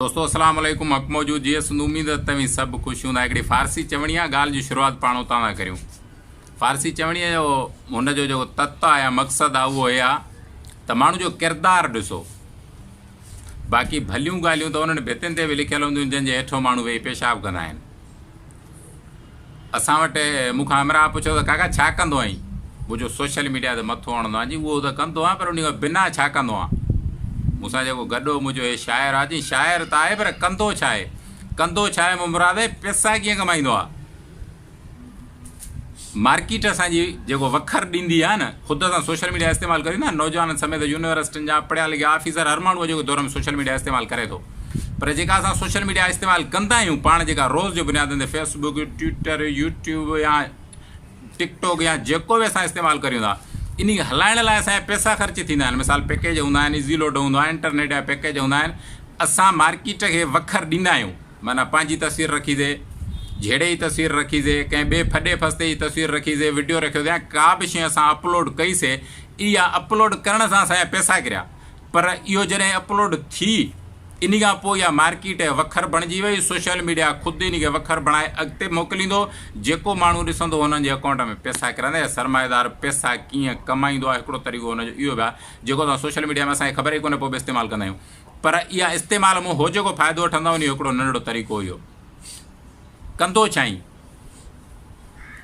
دوستو اسلام عليڪم حق موجود جيئي سنڌ اميد ته توهين سڀ خوش هوندا هڪڙي فارسي چوڻي آ ڳالهه جي شروعات پاڻ اتان ٿا ڪريون فارسي چوڻي جو هن جو جيڪو تت آ يا مقصد آ اهو هي آ ته ماڻهو جو ڪردار ڏسو باقي ڀليون ڳالهيون ته انهن ڀتين تي به لکيل هونديون جن جي هيٺو ماڻهو ويهي پيشاب ڪندا آهن اسان وٽ مون کان همراهه پڇيو ته ڪاڪا ڇا ڪندو آهين؟ مون چيو سوشل ميڊيا تي مٿو هڻندو آهيان. چيائين اهو ته ڪندو آهيان پر ان کان بنا ڇا ڪندو آهين؟ مون سان جيڪو گڏ هو مون چيو هي شاعر آهي. چيائين شاعر ته آهي پر ڪندو ڇا آهي؟ ڪندو ڇا آهي مون مراد آهي پئسا ڪيئن ڪمائيندو آهي؟ مارڪيٽ اسان جي جيڪو وکر ڏيندي آهي نه خود اسان سوشل ميڊيا استعمال ڪريون ٿا نوجوانن سميت يونيورسٽين جا پڙهيا لکيا آفيسر هر ماڻهو اڄوڪي دور ۾ سوشل ميڊيا استعمال ڪري ٿو پر جيڪا اسان سوشل ميڊيا استعمال ڪندا آهيون پاڻ جيڪا روز جي بنيادن تي فيس بڪ ٽوئٽر يوٽيوب يا ٽڪ ٽاڪ يا جيڪو به اسان استعمال ڪريون ٿا ان کي هلائڻ لاء اسان جا پئسا خرچ ٿيندا آهن مثال پيڪيج هوندا آهن ايزي لوڊ هوندو آهي انٽرنيٽ جا پيڪيج هوندا آهن اسان مارڪيٽ کي وکر ڏيندا آهيون معنيٰ پنهنجي تصوير رکي سي جهيڙي جي تصوير رکي سي ڪنهن ٻئي ڦڏي ڦستي جي تصوير رکي سي وڊيو رکيو سي يا ڪا به شيء اسان اپلوڊ ڪئي سي اها اپلوڊ ڪرڻ سان اسان جا پئسا ڪريا پر اهو جڏهن اپلوڊ ٿي انهي کان پوء اها مارڪيٽ جو وکر بڻجي وئي سوشل ميڊيا خود انهي کي وکر بڻائي اڳتي موڪليندو جيڪو ماڻهو ڏسندو هنن جي اڪائونٽ ۾ پئسا ڪرندا يا سرمائيدار پئسا ڪيئن ڪمائيندو آهي هڪڙو طريقو هن جو اهو به آهي جيڪو اسان سوشل ميڊيا ۾ اسان کي خبر ئي ڪونهي پوء به استعمال ڪندا آهيون پر اها استعمال مون هو جيڪو فائدو وٺندا انهي جو هڪڙو ننڍڙو طريقو اهو ڪندو ڇائين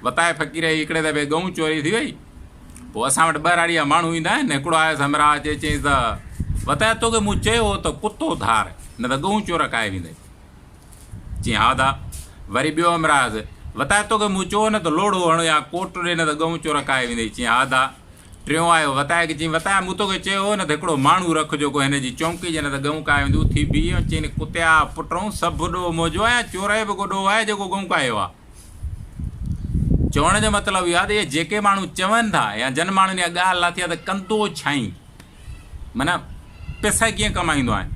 وتائي فقير جي هڪڙي دفعي ڳئون چوري ٿي وئي پوء اسان وٽ ٻهراڙي جا ماڻهو ايندا آهن هڪڙو آيس همراهه اچي چيائينس ته وتائي توکي مون چيو هو ته ڪتو ڌار نه ته ڳئون چور کائي ويندئي چيائين ها ادا وري ٻيو همراهه آيس وتائي توکي مون چيو هو نه ته لوڙهو هڻ يا ڪوٽ ڏي نه ته ڳئون چور کائي ويندئي چيائين ها ادا ٽيون آيو وتائي کي چيائين، وتايا مون توکي چيو هو نه ته هڪڙو ماڻهو رک جيڪو هن جي چونڪي جي نه ته ڳئون ڪاهي ويندي. اٿي بيهي ۽ چيائين، ڪتيا پٽئون سڀ ڏوهه منهنجو آهي يا چور جو به ڪو ڏوهه آهي جيڪو ڳئون ڪاهيو آهي؟ چوڻ جو مطلب اهو آهي ته اهي جيڪي ماڻهو چون ٿا يا جن ماڻهن اها ڳالهه لاٿي آهي ته ڪندو ڇائين معنيٰ پئسا ڪيئن ڪمائيندو آهين؟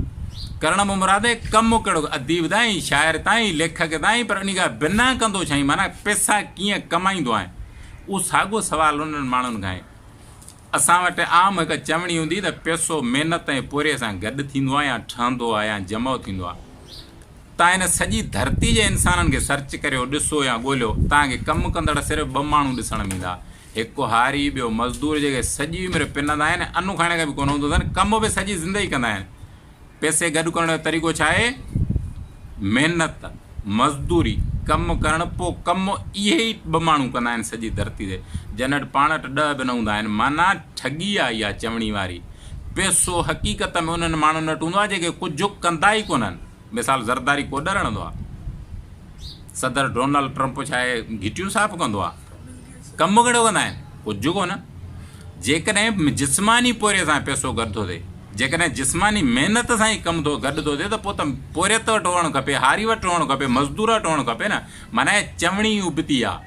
ڪرڻ مان مراد آهي ڪم ڪهڙو اديب تائين، شاعر تائين، ليکڪ تائين پر انهي کان بنا ڪندو ڇائين معنيٰ پئسا ڪيئن ڪمائيندو آهين؟ اهو ساڳيو سوال انهن ماڻهن کان آهي. اسان وٽ عام هڪ چوڻي هوندي ته پئسو محنت ۽ پورهيي سان گڏ ٿيندو آهي يا ٺهندو آهي يا جمع ٿيندو آهي. توهان هن سڄي ڌرتي جي انسانن کي سرچ ڪريو، ڏسو يا ڳوليو، توهان کي ڪم ڪندڙ صرف ٻه ماڻهو ڏسڻ ۾ ايندا. هڪ هاري، ٻيو مزدور جيڪي سڄي عمر پنندا آهن، انو کائڻ کان به ڪونه هوندو اٿن، ڪم به سڄي زندگي ڪندا آهن. پئسي گڏ ڪرڻ جو طريقو ڇا آهي؟ محنت، مزدوري، ڪم ڪرڻ، پوء ڪم اهي ئي ٻه ماڻهو ڪندا آهن سڄي ڌرتي تي، جن وٽ پاڻ وٽ ڏهه به نه هوندا آهن. معنيٰ ٺڳي آهي اها چوڻي واري. پئسو حقيقت ۾ انهن ماڻهن وٽ هوندو آهي جيڪي ڪجهه ڪندا ئي ڪونهن. مثال زرداري ڪوڏر هڻندو آهي. صدر ڊونلڊ ٽرمپ ڇا آهي گهٽيون صاف ڪندو آهي. ڪم ڪهڙو ڪندا آهن؟ ڪجهه ڪونه. جيڪڏهن جسماني پورهيي سان پئسو گڏ ٿو ٿئي، جيڪڏهن جسماني محنت سان ئي ڪم ٿو گڏ ٿو ٿئي ته پوء ته پورهيت وٽ هئڻ کپي، هاري وٽ هئڻ کپي، مزدور وٽ هئڻ کپي نه. معنيٰ چوڻي ابتي آهي.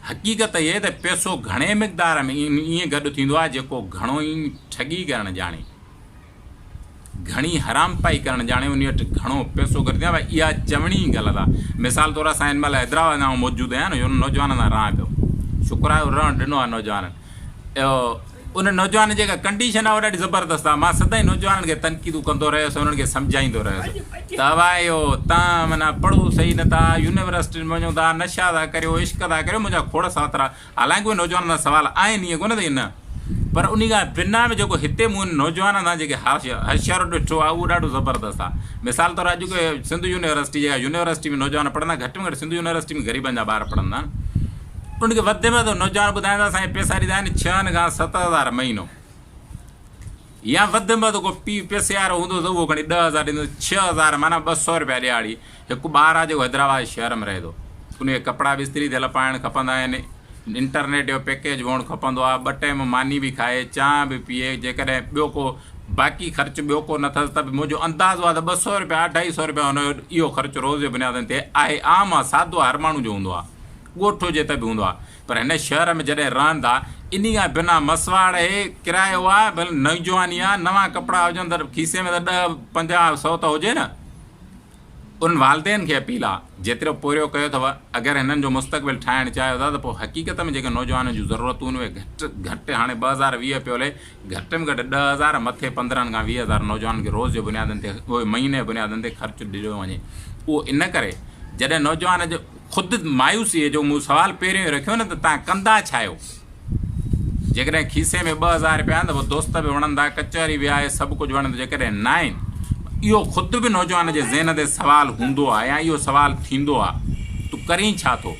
حقيقت اها آهي ته پئسو گهڻي مقدار ۾ ائين گڏ ٿيندو آهي جيڪو گهڻو ئي ٺڳي ڪرڻ ڄاڻي. گهڻي حرامپائي ڪرڻ ڄاڻي انهي وٽ گهڻو پئسو گڏ ٿيندو آهي اها چوڻي ئي غلط آهي مثال طور اسان هن مهل حيدرآباد ۾ آئون موجود آهيان نه انهن نوجوانن سان رهان پيو شڪر آهي رهڻ ڏنو آهي نوجوانن ان نوجوان جي جيڪا ڪنڊيشن آهي اها ڏاڍي زبردست آهي مان سدائين نوجوانن کي تنقيدون ڪندو رهيس انهن کي سمجهائيندو رهيس ته ابا اهو تان معنيٰ پڙهو صحيح نٿا يونيورسٽين ۾ وڃو ٿا نشا ٿا ڪريو عشق ٿا ڪريو منهنجا کوڙ ساترا حالانڪه اهي نوجوانن سان سوال آهن ائين ڪونه ته نه پر انهي کان بنا به جيڪو هتي مون انهن نوجوانن سان جيڪي حشر ڏٺو آهي اهو ڏاڍو زبردست آهي مثال طور اڄ سنڌ يونيورسٽي جيڪا يونيورسٽي ۾ نوجوان پڙهندا گهٽ ۾ گهٽ سنڌ يونيورسٽي ۾ غريبن جا ٻار پڙهندا آهن انهن کي وڌ ۾ وڌ نوجوان ٻڌائيندا اسان کي پئسا ڏيندا آهن ڇهن کان 7000 مهينو يا وڌ ۾ وڌ ڪو پيء پئسي وارو هوندو ته اهو کڻي 10,000 ڏيندو، 6,000 معنيٰ 200 رپيا ڏهاڙي. هڪ ٻار آهي جيڪو حيدرآباد شهر ۾ رهي ٿو. ان کي ڪپڙا به استري ٿيل پائڻ کپندا آهن، انٽرنيٽ جو پيڪيج به هئڻ کپندو آهي، ٻه ٽيم ماني به کائي، چانهه به پيئي، جيڪڏهن ٻيو ڪو باقي خرچ ٻيو ڪو نه اٿس ته به منهنجو اندازو آهي ته 200 رپيا اڍائي سئو رپيا هن جو اهو خرچ روز جي بنيادن تي آهي، عام آهي، سادو آهي، هر ماڻهو جو هوندو آهي، ڳوٺ هجي ته به هوندو آهي. پر هن شهر ۾ جڏهن رهن ٿا، انهي کان بنا مسواڙ اهي، ڪرايو آ، ڀل نوجواني آ، نوان ڪپڙا هجن ته کيسي ۾ ته ڏهه، پنجاهه، سئو ته هجي نه. انهن والدين کي اپيل آ، جيترو پورهيو ڪيو اٿو، اگر هنن جو مستقبل ٺاهڻ چاهيو ٿا ته پوء حقيقت ۾ جيڪي نوجوانن جون ضرورتون آهن اهي گهٽ گهٽ هاڻي 2020 پيو هلي گهٽ ۾ گهٽ 10,000 مٿي 15 کان 20,000 نوجوانن کي روز جي بنيادن تي اهي مهيني جي بنيادن تي خرچ ڏنو وڃي اهو ان ڪري جڏهن نوجوان جو خود مايوسي جو مون سوال پهريون ئي رکيو نه ته تان ڪندا ڇا آهيو؟ جيڪڏهن کيسي ۾ 2000 رپيا آهن ته پوء دوست به وڻن ٿا، ڪچهري به آهي، سڀ ڪجهه وڻي ٿو، جيڪڏهن ناهن، اهو خود به نوجوان جي ذهن تي سوال هوندو آهي يا اهو سوال ٿيندو آهي، تون ڪرين ڇا ٿو؟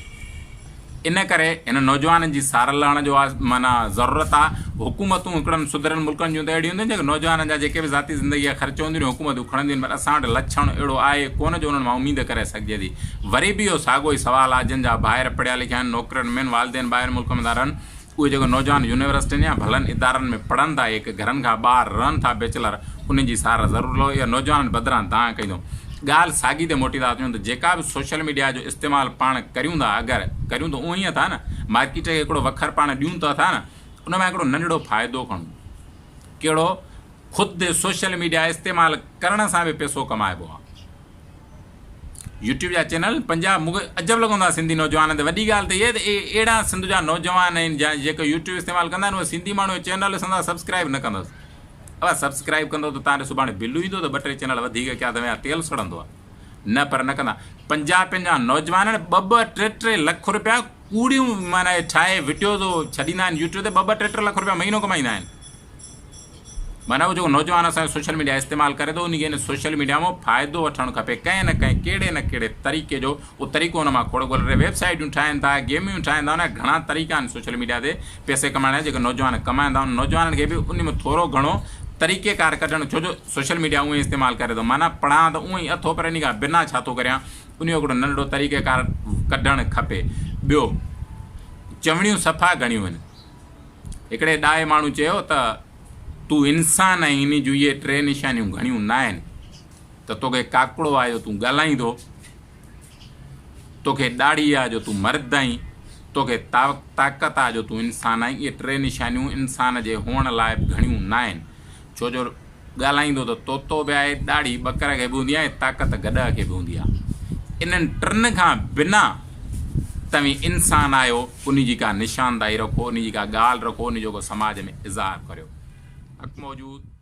ان ڪري هن نوجوانن جي سار لهڻ جو معنيٰ ضرورت آهي. حڪومتون هڪڙن سڌريل ملڪن جون ته اهڙيون هونديون آهن جيڪي نوجوانن جا جيڪي به ذاتي زندگي جا خرچ هونديون آهن حڪومتون کڻنديون آهن پر اسان وٽ لڇڻ اهڙو آهي ڪونه جو انهن مان اميد ڪري سگهجي ٿي. وري به اهو ساڳيو ئي سوال آهي جن جا ڀائر پڙهيا لکيا آهن نوڪرين ۾ آهن والدين ٻاهر ملڪ ۾ ٿا رهن اهي جيڪي نوجوان يونيورسٽين يا ڀلن ادارن ۾ پڙهن ٿا يا گهرن کان ٻاهر رهن ٿا بيچلر انهن جي سار ضرور لهو اها نوجوانن بدران دانهن ڪندو. ڳالهه ساڳي تي موٽي ٿا اچون ته جيڪا به سوشل ميڊيا جو استعمال پاڻ ڪريون ٿا اگر ڪريون ته اونهي ٿا نه مارڪيٽ کي هڪڙو وکر پاڻ ڏيون ته ٿا نه ان مان هڪڙو ننڍڙو فائدو کڻون ڪهڙو خود سوشل ميڊيا استعمال ڪرڻ سان به پيسو ڪمائبو آهي. يوٽيوب جا چينل پنجاب مون کي عجب لڳندو آهي سنڌي نوجوانن تي وڏي ڳالهه ته اها ته اهي اهڙا سنڌ جا نوجوان آهن جا جيڪي يوٽيوب استعمال ڪندا آهن اهي سنڌي ماڻهو چينل ڏسندا سبسڪرائب نه ڪندس ابا سبسڪرائب ڪندو ته تان ڏي سڀاڻي بل ايندو ته ٻه ٽي چينل وڌيڪ ڪيا ته ويا تيل سڙندو آهي نه پر نه ڪندا پنجابين جا نوجوان آهن ٻه ٻه ٽي ٽي لک روپيا ڪوڙيون معنيٰ ٺاهي وڊيوز ڇڏيندا آهن يوٽيوب تي ٻه ٻه ٽي ٽي لک روپيا مهينو ڪمائيندا آهن معنيٰ اهو جيڪو نوجوان اسان جو سوشل ميڊيا استعمال ڪري ٿو ان کي ان سوشل ميڊيا مان فائدو وٺڻ کپي ڪنهن نه ڪنهن ڪهڙي نه ڪهڙي طريقي جو اهو طريقو ان مان کوڙ ڳولي ويب سائيٽون ٺاهين ٿا گيميون ٺاهين ٿا ان جا گهڻا طريقا آهن سوشل ميڊيا تي پئسي ڪمائڻ جا جيڪي نوجوان ڪمائن ٿا ان نوجوانن کي به ان ۾ ٿورو گهڻو طريقي ڪار ڪڍڻ ڇو جو سوشل ميڊيا اونئي استعمال ڪري ٿو معنيٰ پڙهان ته اونئي اٿو پر ان کان بنا ڇا ٿو ڪريان ان جو هڪڙو ننڍڙو طريقي ڪار ڪڍڻ کپي ٻيو چوڻيون صفا گهڻيون آهن هڪڙي ڏاهي ماڻهو چيو ته تون انسان آهين انهي جون اهي ٽي نشانيون گهڻيون ناهن ته توکي ڪاڪڙو آهي جو تون ڳالهائين ٿو، توکي ڏاڙهي آهي جو تون مرد آهين، توکي طاقت آهي جو تون انسان آهين. اهي ٽي نشانيون انسان جي هئڻ لاء به گهڻيون ناهن ڇو جو ڳالهائيندو ته طوطو به آهي، ڏاڙهي ٻڪر کي به هوندي آهي ۽ طاقت گڏهه کي به هوندي آهي. انهن ٽن کان بنا توهين انسان آهيو، انهي جي ڪا نشانداهي رکو، انهي جي ڪا ڳالهه رکو، انهي جو ڪو سماج ۾ اظهار ڪريو. حق موجود.